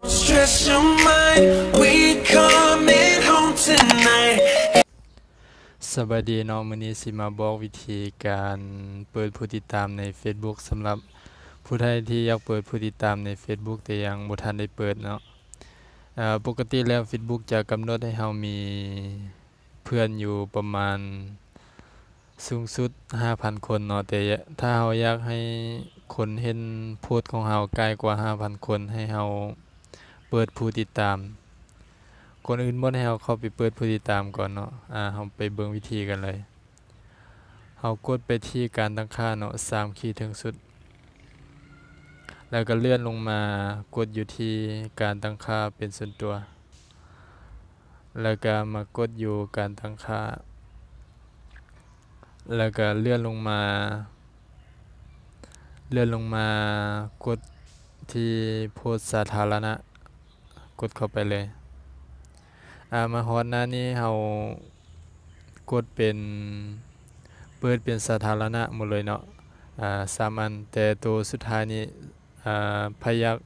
Stress your mind, we coming home tonight. ສະບາຍດີເນາະ, ມື້ນີ້ຊິມາບອກວິທີການເປີດຜູ້ຕິດຕາມໃນ Facebook ສຳລັບຜູ້ໃດທີ່ຢາກເປີດຜູ້ຕິດຕາມໃນ Facebook ແຕ່ຍັງບໍ່ທັນໄດ້ເປີດເນາະ. ເອີ ປົກກະຕິແລ້ວ Facebook ຈະກຳນົດໃຫ້ເຮົາມີເພື່ອນຢູ່ປະມານ ສູງສຸດຫ້າພັນຄົນເນາະ, ແຕ່ຖ້າເຮົາຢາກໃຫ້ຄົນເຫັນໂພສຂອງເຮົາກາຍກວ່າຫ້າພັນຄົນ ໃຫ້ເຮົາເປີດຜູ້ຕິດຕາມ. ກ່ອນອື່ນໝົດໃຫ້ເຮົາເຂົ້າໄປເປີດຜູ້ຕິດຕາມກ່ອນເນາະ. ອາ ເຮົາໄປເບິ່ງວິທີກັນເລີຍ. ເຮົາກົດໄປທີ່ການຕັ້ງຄ່າເນາະ, ສາມຂີດເທິງສຸດ, ແລ້ວກໍເລື່ອນລົງມາກົດຢູ່ທີ່ການຕັ້ງຄ່າເປັນສ່ວນຕົວ. ແລ້ວກະມາກົດຢູ່ການຕັ້ງຄ່າ, ແລ້ວກະເລື່ອນລົງມາ, ເລື່ອນລົງມາກົດທີ່ໂພສສາທາລະນະ, ກົດເຂົ້າໄປເລີຍ. ອາ ມາຮອດໜ້ານີ້ເຮົາກົດເປັນ ເປີດເປັນສາທາລະນະໝົດເລີຍເນາະ, ອາ ສາມອັນ, ແຕ່ໂຕສຸດທ້າຍນີ້ ອາ ໃຜຢາກ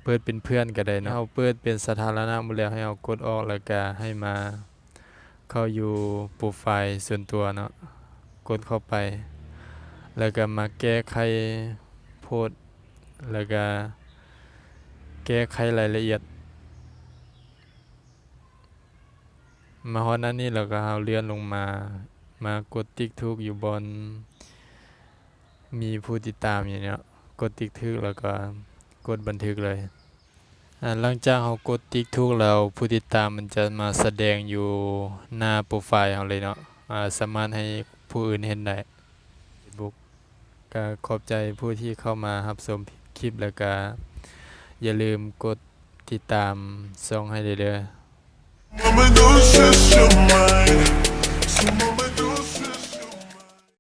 ເປີດເປັນເພື່ອນກໍໄດ້ເນາະ. ເຮົາເປີດເປັນສາທາລະນະໝົດແລ້ວ ໃຫ້ເຮົາກົດອອກ ແລ້ວກະໃຫ້ມາເຂົ້າຢູ່ໂປຣໄຟລ໌ສ່ວນຕົວເນາະ, ກົດເຂົ້າໄປ ແລ້ວກະມາແກ້ໄຂໂພສ ແລ້ວກະແກ້ໄຂລາຍລະອຽດ. ມາຮອດໜ້ານີ້ແລ້ວກໍເຮົາເລື່ອນລົງມາ, ມາກົດຕິກຖືກຢູ່ບ່ອນ ມີຜູ້ຕິດຕາມຢູ່ນີ້ເນາະ, ກົດຕິກຖືກແລ້ວກໍກົດບັນທຶກເລີຍ. ອາ ຫຼັງຈາກເຮົາກົດຕິກຖືກແລ້ວ ຜູ້ຕິດຕາມມັນຈະມາສະແດງຢູ່ໜ້າໂປຣໄຟລ໌ເຮົາເລີຍເນາະ, ອາ ສາມາດໃຫ້ຜູ້ອື່ນເຫັນໄດ້. Facebook ກໍຂອບໃຈຜູ້ທີ່ເຂົ້າມາຮັບຊົມຄລິບ ແລ້ວກໍຢ່າລືມກົດຕິດຕາມຊ່ອງໃຫ້ເດີ້. Mama, don't stress your mind.